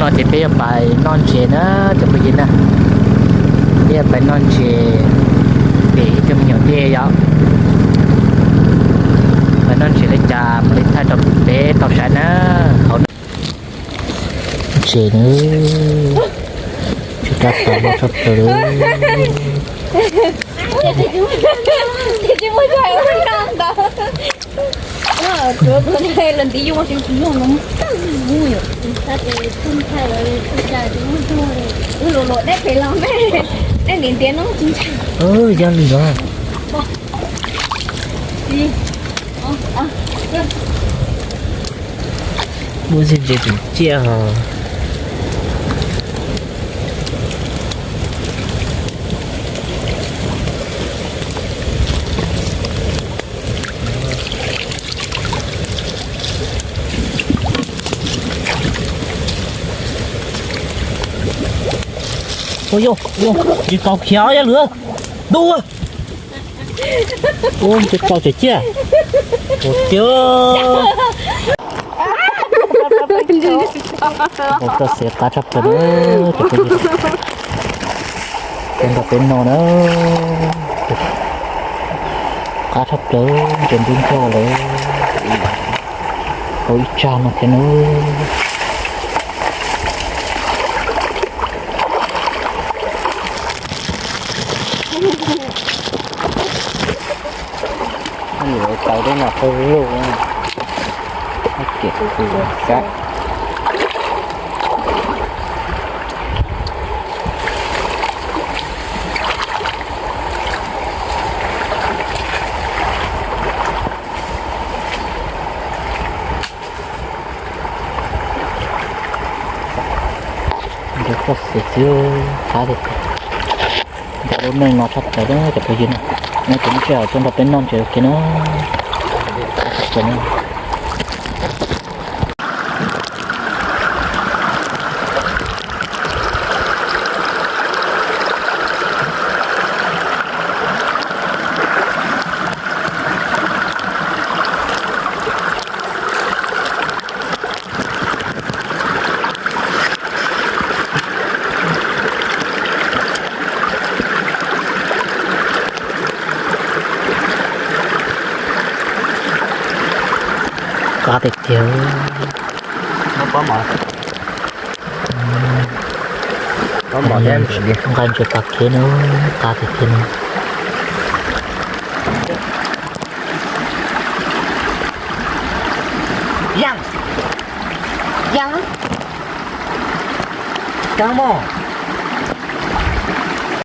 Ces peb yuav pais noj ntses na cov phooj ywg na. Peb yuav pais noj ntses, pem ib tug me nyuam dej yom. Pais noj ntses li cas mam li thaij rau peb tau saib na. Hauv ntses na, tsis kab tau loj tshaj plaws li. Yog li los. Muaj ntses tseem ciaj hos. Ua yog, yog, tsis tau khiav yog lwm. Ntuj, ua tsis tau tseem ciaj. Ua tiag. Ua txoj xiv qab tshaj plaws na, cov phooj ywg. Cov nrog peb noj na. Qab tshaj plaws, ntses ntub ntog lawm. Tau ib tsag no thiab na. Tau tej no qab lug, ces xav Nrog koj xwb xwb, qab tiag tiag. Ntawm lub neej no tshaj tawm cov phooj ywg na, nej cov nej sij hawm tuaj nrog peb noj ntses ua ke na. Qab tiag tiag. Nqa ntses tas kiag no, qab tiag tiag no. Yaj, yaj, cov mog.